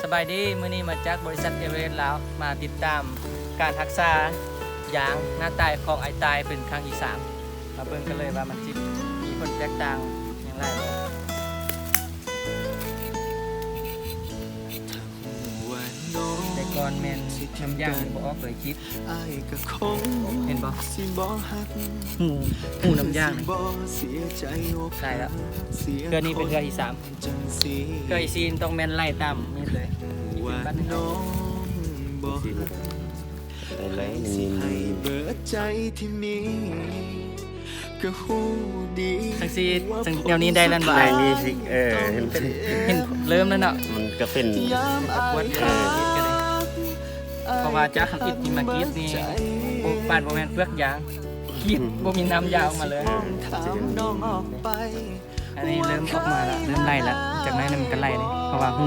ສະບາຍດີ, ມື້ນີ້ມາຈາກບໍລິສັດເອເວອເຣສລາວ ມາຕິດຕາມການຮັກສາຢາງໜ້າຕາຍຂອງອ້າຍຕາຍເປັນຄັ້ງທີສາມ. ມາເບິ່ງກັນເລີຍວ່າມັນຊິມີຜົນແຕກຕ່າງຫຍັງຫຼາຍບໍ່. ແຕ່ກ່ອນແມ່ນນ້ຳຢາງບໍ່ອອກເລີຍ ກິດ ເຫັນບໍ່? ຫູ ຫູນ້ຳຢາງນີ້ ຕາຍແລ້ວ. ເທື່ອນີ້ເປັນເທື່ອທີສາມ. ເທື່ອທີສີ່ຕ້ອງແມ່ນໄຫຼຕາມມີດເລີຍ. ໄດ້ໄຫຼ ຈັ່ງຊີ້ ຈັ່ງແນວນີ້ໄດ້ແລ້ວບໍ່? ໄດ້ມີຊິ ເອີ ເຫັນ ເລີ່ມແລ້ວເນາະ. ມັນກໍເປັນ ປວດ ເອີ ເພາະວ່າຈາກທຳອິດນີ້ມາກີດນີ້ ໂອ້ ປານບໍ່ແມ່ນເປືອກຢາງ ກີດ ບໍ່ມີນ້ຳຢາອອກມາເລີຍ. ເອີ ອັນນີ້ເລີ່ມອອກມາລະ ເລີ່ມໄຫຼລະ. ຈາກນັ້ນມັນກໍໄຫຼເດ້ ເພາະວ່າຫູ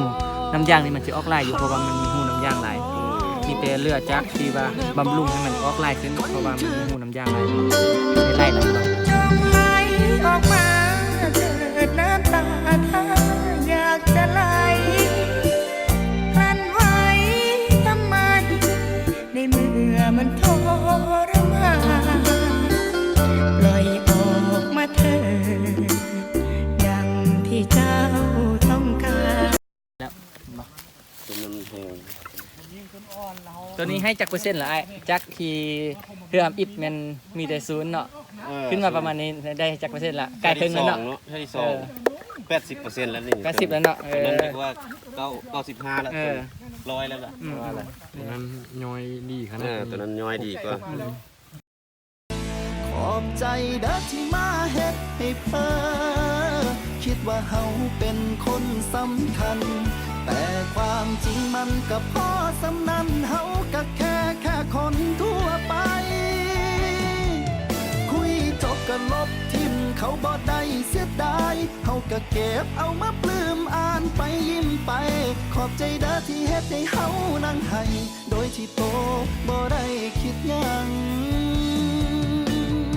ນ້ຳຢາງນີ້ມັນຊິອອກຫຼາຍຢູ່ ເພາະວ່າມັນມີຫູນ້ຳຢາງຫຼາຍ. ມີແຕ່ເຫຼືອຈາກທີ່ວ່າບຳລຸງໃຫ້ມັນອອກຫຼາຍຂຶ້ນ ເພາະວ່າມັນມີຫູນ້ຳຢາງຫຼາຍ. ໄຫຼລະ ຈງໄຫຼອອກມາເທີດນ້ຳຕາ ຖ້າຢາກຈະໄຫຼ ກັ້ນໄວ້ທຳໄມ ໃນເມື່ອມັນທໍລະມານ ປ່ອຍອອກມາເທີດ ດັ່ງທີ່ເຈົ້າຕ້ອງການ. ແລ້ວເນາະ ຕົວນັ້ນແຮງ ຕົວນີ້ໃຫ້ຈັກເປີເຊັນລະອ້າຍ? ຈາກທີ່ເທື່ອທຳອິດແມ່ນມີແຕ່ສູນເນາະ. ເອີ ຂຶ້ນມາປະມານນີ້ໄດ້ຈັກເປີເຊັນລະ? ໃກ້ເຖິງແລ້ວເນາະ. ເທື່ອທີສອງເນາະ ເທື່ອທີສອງ ເອີ ແປດສິບເປີເຊັນແລ້ວນີ້. ແປດສິບແລ້ວເນາະ. ເອີ ຕົວນັ້ນເລີຍວ່າເກົ້າ ເກົ້າສິບຫ້າແລ້ວ. ເອີ ຮ້ອຍແລ້ວລະ. ອືມ ຕົວນັ້ນຍ່ອຍດີຂະໜາດ ເອີ ຕົວນັ້ນຍ່ອຍດີກວ່າ. ອືມ ຂອບໃຈເດີທີ່ມາເຮັດໃຫ້ເພີ ຄິດວ່າເຮົາເປັນຄົນສຳຄັນ ແຕ່ຄວາມຈິງມັນກໍພໍສ່ຳນັ້ນ ເຮົາກໍແຄ່ ແຄ່ຄົນທົ່ວໄປ ຄຸຍຈົບກໍລົບຖິ້ມ ເຂົາບໍ່ໄດ້ເສຍດາຍ ເຮົາກໍເກັບເອົາມາປຶ້ມ ອ່ານໄປຍິ້ມໄປ ຂອບໃຈເດີທີ່ເຮັດໃຫ້ເຮົານັ່ງໄຫ້ ໂດຍທີ່ໂຕບໍ່ໄດ້ຄິດຫຍັງ.